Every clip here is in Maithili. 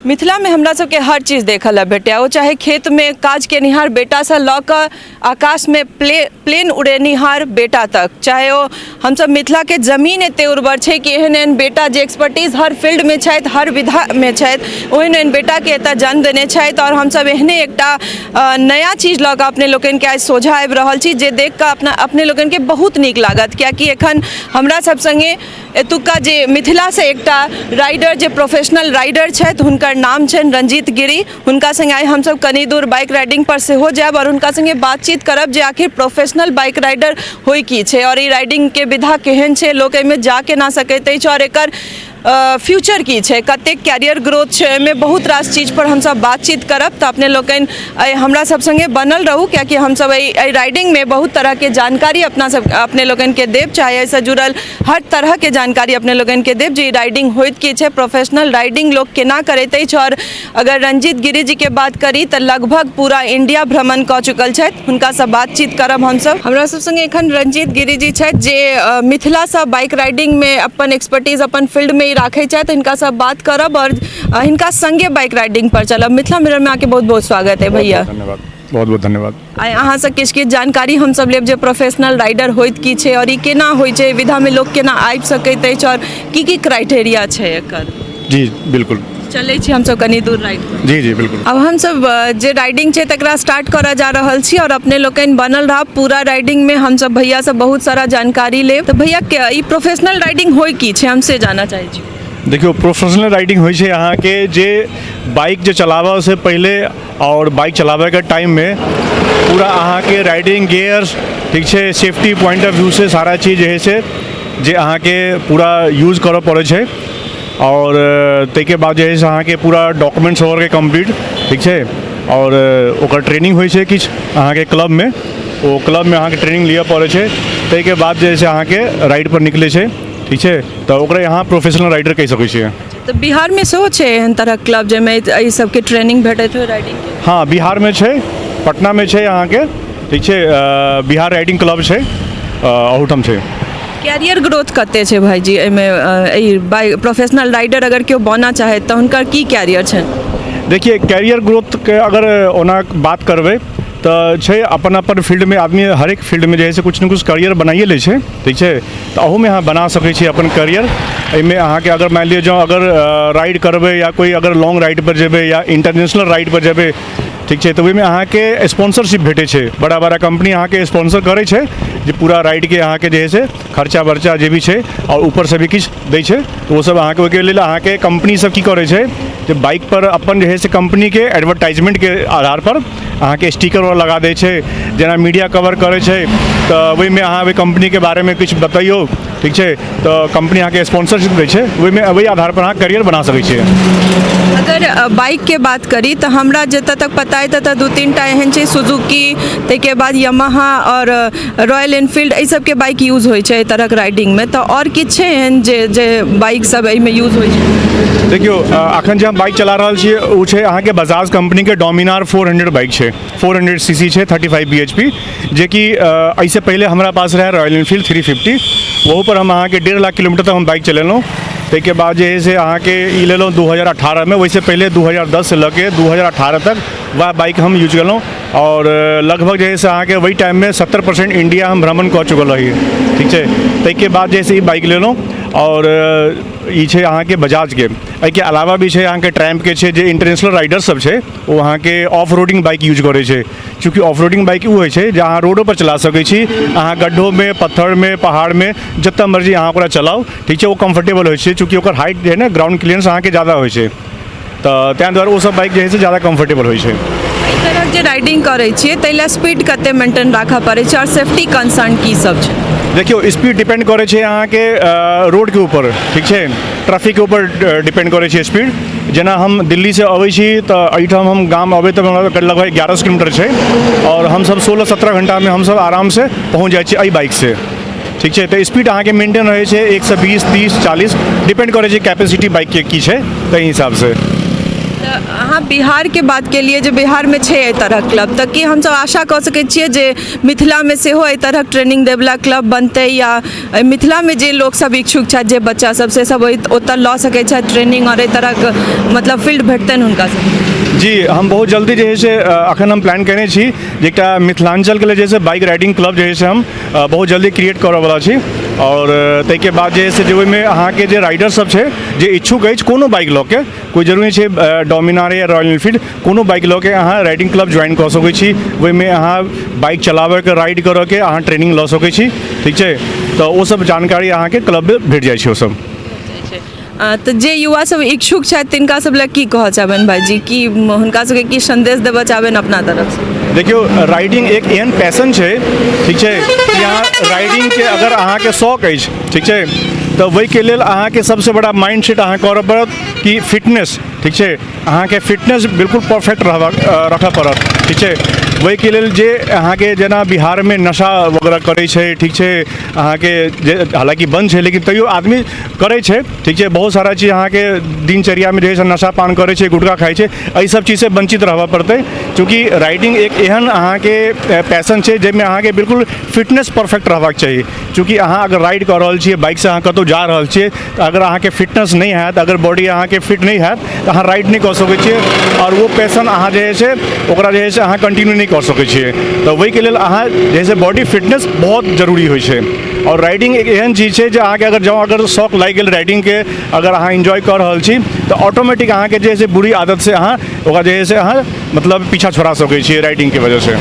मिथिलामे हमरा सबके हर चीज देखऽ लए भेटैए, ओ चाहे खेतमे काज केनिहार बेटासँ लऽ कऽ आकाशमे प्लेन उड़ेनिहार बेटा तक, चाहे ओ हमसब मिथिलाके जमीन एते उर्वर छै कि एहन एहन बेटा जे एक्सपर्टीज हर फील्डमे छथि, हर विधामे छथि, ओहन एहन बेटाके एतऽ जन्म देने छथि। आओर हमसब एहने एकटा नया चीज लऽ कऽ अपने लोकनिके आइ सोझा आबि रहल छी, जे देखि कऽ अपने लोकनिके बहुत नीक लागत, कियाकि एखन हमरा सब सङ्गे एतुका जे मिथिलासँ एकटा राइडर जे प्रोफेशनल राइडर छथि, हुनकर नाम छनि रंजीत गिरी। हुनका सङ्गे आइ हमसब कनि दूर बाइक राइडिंग पर सेहो जायब आओर हुनका सङ्गे बातचीत करब जे आखिर प्रोफेशनल बाइक राइडर होइ की छै आओर ई राइडिंगके विधा केहन छै, लोक एहिमे जा केना सकैत अछि आओर एकर फ्यूचर की छै, कतेक कैरियर ग्रोथ छै। एहिमे बहुत रास चीज पर हमसब बातचीत करब, तऽ अपने लोकनि एहि हमरा सब सङ्गे बनल रहू, कियाकि हमसब एहि राइडिंगमे बहुत तरहके जानकारी अपना सब अपने लोकनिके देब, चाहे एहिसँ जुड़ल हर तरहके जानकारी अपने लोकनिके देब जे ई राइडिंग होइत की छै, प्रोफेशनल राइडिंग लोक केना करैत अछि। आओर अगर रंजीत गिरी जीके बात करी तऽ लगभग पूरा इंडिया भ्रमण कऽ चुकल छथि, हुनकासँ बातचीत करब हमसब। हमरा सब सङ्गे एखन रंजीत गिरी जी छथि, जे मिथिलासँ बाइक राइडिंगमे अपन एक्सपर्टीज अपन फील्डमे ई राखै छथि। हिनकासँ बात करब आओर हिनका सङ्गे बाइक राइडिंग पर चलब। मिथिला मिररमे अहाँके बहुत बहुत स्वागत है भैया। धन्यवाद, बहुत बहुत धन्यवाद। आइ अहाँसँ किछु किछु जानकारी हमसब लेब जे प्रोफेशनल राइडर होइत की छै आओर ई केना होइ छै, विधामे लोक केना आबि सकैत अछि आओर की की क्राइटेरिया छै एकर। जी बिल्कुल। चलै छी हमसब कनि दूर राइड। जी जी बिल्कुल। अब हमसब जे राइडिंग छै तकरा स्टार्ट करऽ जा रहल छी आओर अपने लोकनि बनल रहब पूरा राइडिंगमे। हमसब भैयासँ बहुत सारा जानकारी लेब। तऽ भैया, ई प्रोफेशनल राइडिंग होइ की छै, हम से जानऽ चाहै छी। देखियौ, प्रोफेशनल राइडिंग होइ छै अहाँके जे बाइक जे चलाबऽसँ पहिले आओर बाइक चलाबैके टाइममे पूरा अहाँके राइडिंग गियर्स, ठीक छै, सेफ्टी पॉइंट ऑफ व्यू से सारा चीज जे हइ से जे अहाँके पूरा यूज करऽ पड़ै छै। आओर ताहिके बाद जे हइ से अहाँके पूरा डॉक्यूमेंट्स वगैरह कम्प्लीट, ठीक छै, आओर ओकर ट्रेनिंग होइ छै किछु अहाँके क्लबमे, ओ क्लबमे अहाँके ट्रेनिंग लिअ पड़ै छै। ताहिके बाद जे हइ से अहाँके राइडपर निकलै छै, ठीक छै, तऽ ओकरा अहाँ प्रोफेशनल राइडर कहि सकै छियै। तऽ बिहारमे सेहो छै एहन तरहक क्लब जाहिमे एहि सबके ट्रेनिंग भेटैत होइ राइडिंगके? हँ, बिहारमे छै, पटनामे छै अहाँके, ठीक छै, बिहार राइडिंग क्लब छै, अहूठाम छै। कैरियर ग्रोथ कते छै भाईजी एहिमे? एहि बाइक प्रोफेशनल राइडर अगर केओ बनऽ चाहे तऽ हुनकर की कैरियर छनि? देखिए, कैरियर ग्रोथके अगर ओना बात करबै तऽ छै अपन अपन फील्डमे आदमी हरेक फील्डमे जे है से किछु ने किछु करियर बनाइए लै छै, ठीक छै, तऽ अहूमे अहाँ बना सकै छी अपन करियर। एहिमे अहाँके अगर मानि लिअ जँ अगर राइड करबै या कोइ अगर लॉन्ग राइडपर जेबै या इंटरनेशनल राइडपर जेबै, ठीक छै, तऽ ओहिमे अहाँके स्पॉन्सरशिप भेटै छै। बड़ा बड़ा कम्पनी अहाँके स्पॉन्सर करै छै जे पूरा राइडके अहाँके जे है से खर्चा वर्चा जे भी छै आओर ऊपरसँ भी किछु दै छै। तऽ ओसभ अहाँके ओहिके लेल अहाँके कम्पनीसभ की करै छै जे बाइकपर अपन जे है से कम्पनीके एडवर्टाइजमेन्टके आधारपर अहाँके स्टिकर वगैरह लगा दै छै। जेना मीडिया कवर करै छै तऽ ओहिमे अहाँ ओहि कम्पनीके बारेमे किछु बतैयौ, ठीक छै, तऽ कम्पनी अहाँके स्पॉन्सरशिप दै छै। ओहिमे ओहि आधारपर अहाँ करियर बना सकै छियै। अगर बाइकके बात करी तऽ हमरा जतऽ तक पता अइ ततऽ दू तीन टा एहन छै, सुजुकी, ताहिके बाद यमाहा आओर रॉयल एनफील्ड, एहि सबके बाइक यूज होइ छै एहि तरहक राइडिंगमे। तऽ आओर किछु छै एहन जे जे बाइक सब एहिमे यूज होइ छै? देखियौ, अखन जे हम बाइक चला रहल छियै ओ छै अहाँके बजाज कम्पनीके डोमिनार 400 बाइक छै, 400 सीसी छै, 35 बीएचपी, जेकि एहिसँ पहिले हमरा पास रहै रॉयल एनफील्ड 350। ओहूपर हम अहाँके 1.5 लाख किलोमीटर तक हम बाइक चलेलहुँ। ताहिके बाद जे है से अहाँके ई लेलहुँ 2018मे। ओहिसँ पहिले 2010सँ लऽ के 2018 तक वएह बाइक हम यूज केलहुँ आओर लगभग जे है से अहाँके ओहि टाइममे 70% इंडिया हम भ्रमण कऽ चुकल रही, ठीक छै। ताहिके बाद जे है से ई बाइक लेलहुँ आओर ई छै अहाँके बजाजके। एहिके अलावा भी छै अहाँके ट्रायम्फके छै। जे इंटरनेशनल राइडर सब छै ओ अहाँके ऑफ रोडिंग बाइक यूज करै छै, चूँकि ऑफ रोडिंग बाइक ओ होइ छै जे अहाँ रोडोपर चला सकै छी, अहाँ गड्ढोमे, पत्थरमे, पहाड़मे, जतऽ मर्जी अहाँ ओकरा चलाउ, ठीक छै। ओ कम्फर्टेबल होइ छै, चूँकि ओकर हाइट जे है ने, ग्राउंड क्लियरेंस अहाँके ज्यादा होइ छै, तऽ ताहि दुआरे ओसभ बाइक जे है से ज्यादा कम्फर्टेबल होइ छै। एहि तरहक जे राइडिंग करै छियै ताहि लए स्पीड कते मेंटेन राखऽ पड़ै छै आओर सेफ्टी कंसर्न की सब छै? देखियौ, स्पीड डिपेंड करै छै अहाँके रोडके ऊपर, ठीक छै, ट्रैफिकके ऊपर डिपेंड करै छै स्पीड। जेना हम दिल्लीसँ अबै छी तऽ एहिठाम हम गाम अबै तऽ हमरा लगभग 1100 किलोमीटर छै आओर हमसभ 16-17 घण्टामे हमसभ आरामसँ पहुँच जाइ छी एहि बाइकसँ, ठीक छै। तऽ स्पीड अहाँके मेंटेन रहै छै 120, 30, 40, डिपेंड करै छै कैपेसिटी बाइकके की छै, ताहि हिसाबसँ। तऽ अहाँ बिहारके बात केलियै जे बिहारमे छै एहि तरहक क्लब, तऽ की हमसब आशा कऽ सकै छियै जे मिथिलामे सेहो एहि तरहक ट्रेनिंग दैवला क्लब बनतै या मिथिलामे जे लोकसब इच्छुक छथि, जे बच्चा सब, से सब ओतऽ लऽ सकै छथि ट्रेनिंग आओर एहि तरहक मतलब फील्ड भेटतनि हुनका सबके? जी, हम बहुत जल्दी जे है से अखन हम प्लान केने छी जे एकटा मिथिलाञ्चलके लेल जे है से बाइक राइडिंग क्लब जे है से हम बहुत जल्दी क्रिएट करऽवला छी। आओर ताहिके बाद जे है से जे ओहिमे अहाँके जे राइडर सब छै, जे इच्छुक अछि कोनो बाइक लऽ के, कोइ जरूरी छै डोमिनार या रॉयल एनफील्ड, कोनो बाइक लऽ के अहाँ राइडिंग क्लब ज्वाइन कऽ सकै छी। ओहिमे अहाँ बाइक चलाबैके, राइड करऽके अहाँ ट्रेनिंग लऽ सकै छी। ठीक छै, तऽ ओसब जानकारी अहाँके क्लबमे भेट जाइ छै ओसब। तऽ जे युवा सब इच्छुक छथि, तिनका सब लए की कहऽ चाहबनि भाईजी? की हुनका सबके की संदेश देबऽ चाहबनि अपना तरफसँ? देखियौ, राइडिंग एक एहन पैशन छै, ठीक छै, कि अहाँ राइडिंगके अगर अहाँके शौक अछि, ठीक छै, तऽ ओहिके लेल अहाँके सबसँ बड़ा माइंड सेट अहाँ करऽ पड़त कि फिटनेस, ठीक छै, अहाँके फिटनेस बिल्कुल परफेक्ट रहबाक रखऽ पड़त। ठीक छै, ओहिके लेल जे अहाँके जेना बिहारमे नशा वगैरह करै छै, ठीक छै, अहाँके जे हालाँकि बन्द छै, लेकिन तैयो आदमी करै छै। ठीक छै, बहुत सारा चीज अहाँके दिनचर्यामे जे है से नशा पान करै छै, गुटखा खाइ छै, एहि सब चीजसँ वञ्चित रहबऽ पड़तै, चूँकि राइडिंग एक एहन अहाँके पैशन छै जाहिमे अहाँके बिल्कुल फिटनेस परफेक्ट रहबाक चाही। चूँकि अहाँ अगर राइड कऽ रहल छियै बाइकसँ, अहाँ कतहु जा रहल छियै, तऽ अगर अहाँके फिटनेस नहि हैत, अगर बॉडी अहाँके फिट नहि हैत, तऽ अहाँ राइड नहि कऽ सकै छियै आओर ओ पैशन अहाँ जे है से ओकरा जे है से अहाँ कंटिन्यू नहि कऽ सकै छियै। तऽ ओहिके लेल अहाँ जे है से बॉडी फिटनेस बहुत जरूरी होइ छै। आओर राइडिंग एक एहन चीज छै जे अहाँके अगर जँ अगर शौक लागि गेल राइडिंगके, अगर अहाँ इन्जॉय कऽ रहल छी, तऽ ऑटोमेटिक अहाँके जे है से बुरी आदतसँ अहाँ ओकरा जे है से अहाँ मतलब पीछा छोड़ा सकै छियै राइडिंगके वजहसँ।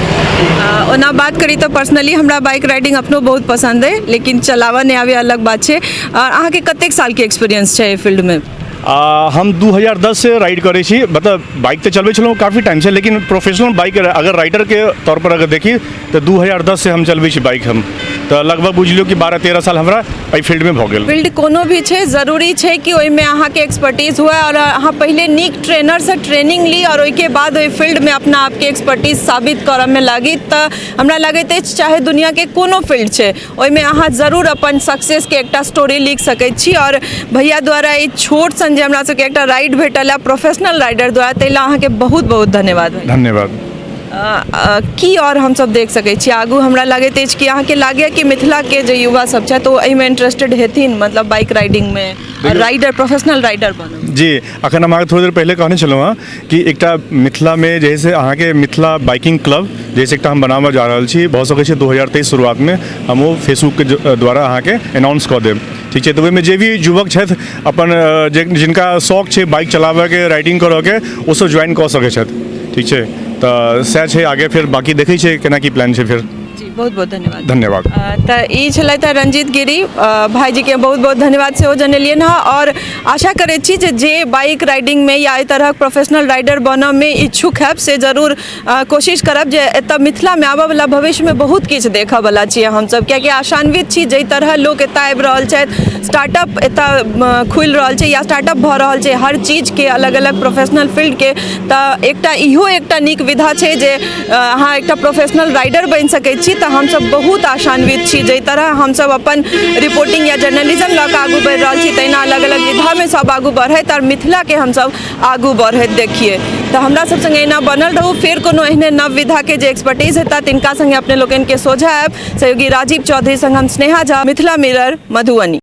ओना बात करी तऽ पर्सनली हमरा बाइक राइडिंग अपनो बहुत पसन्द अइ, लेकिन चलाबऽ नहि आबैए, अलग बात छै। आओर अहाँके कतेक सालके एक्सपीरियंस छै एहि फील्डमे? हम 2010सँ राइड करै छी। मतलब बाइक तऽ चलबै छलहुँ काफी टाइमसँ, लेकिन प्रोफेशनल बाइक अगर राइडरके तौरपर अगर देखी तऽ 2010सँ हम चलबै छी बाइक हम। तऽ लगभग बुझि लियौ कि 12-13 साल हमरा एहि फील्डमे भऽ गेल। फील्ड कोनो भी छै, जरूरी छै कि ओहिमे अहाँके एक्सपर्टीज हुए आओर अहाँ पहिले नीक ट्रेनरसँ ट्रेनिंग ली आओर ओहिके बाद ओहि फील्डमे अपना आपके एक्सपर्टीज साबित करऽमे लागी। तऽ हमरा लगैत अछि, चाहे दुनिआँके कोनो फील्ड छै, ओहिमे अहाँ जरूर अपन सक्सेसके एकटा स्टोरी लिख सकैत छी। आओर भैया द्वारा ई छोट सन जे हमरा सबके एकटा राइड भेटल है प्रोफेशनल राइडर द्वारा, ताहि लए अहाँके बहुत बहुत धन्यवाद। धन्यवाद। की आओर हमसब देख सकै छी आगू? हमरा लगैत अछि कि अहाँके लागैए कि मिथिलाके जे युवा सब छथि, ओ एहिमे इंटरेस्टेड हेथिन, मतलब बाइक राइडिंगमे राइडर, प्रोफेशनल राइडर बनब? जी, अखन हम अहाँके थोड़ी देर पहिले कहने छलहुँ हँ कि एकटा मिथिलामे जे है से अहाँके मिथिला बाइकिंग क्लब जे से एकटा हम बनाबऽ जा रहल छी। भऽ सकै छै 2023 शुरुआतमे हम ओ फेसबुकके द्वारा अहाँके अनाउंस कऽ देब। ठीक छै, तऽ ओहिमे जे भी युवक छथि अपन जे जिनका शौक छै बाइक चलाबऽके, राइडिंग करऽके, ओसब ज्वाइन कऽ सकै छथि। ठीक छै, तऽ सएह छै। आगे फेर बाँकी देखै छियै केना की प्लान छै फेर। जी, बहुत बहुत धन्यवाद। धन्यवाद। तऽ ई छलथि हँ रंजीत गिरी भाईजीके बहुत बहुत धन्यवाद सेहो जनेलियनि हँ। आओर आशा करैत छी जे जे बाइक राइडिंगमे या एहि तरहक प्रोफेशनल राइडर बनऽमे इच्छुक हैब, से जरूर कोशिश करब जे एतऽ मिथिलामे आबऽवला भविष्यमे बहुत किछु देखऽवला छियै हमसब, कियाकि आशान्वित छी जाहि तरह लोक एतऽ आबि रहल छथि, स्टार्टअप एतऽ खुलि रहल छै या स्टार्टअप भऽ रहल छै हर चीजके, अलग अलग प्रोफेशनल फील्डके। तऽ एकटा इहो एकटा नीक विधा छै जे अहाँ एकटा प्रोफेशनल राइडर बनि सकै छी। तऽ हमसब बहुत आशान्वित छी। जाहि तरह हमसब अपन रिपोर्टिंग या जर्नलिज्म लऽ कऽ आगू बढ़ि रहल छी, तहिना अलग अलग विधामे सब आगू बढ़ैत आओर मिथिलाके हमसब आगू बढ़ैत देखियै। तऽ हमरा सब सङ्गे एना बनल रहू। फेर कोनो एहने नव विधाके जे एक्सपर्टीज हेता, तिनका सङ्गे अपने लोकनिके सोझा आयब। सहयोगी राजीव चौधरी सङ्ग हम स्नेहा झा, मिथिला मिरर, मधुबनी।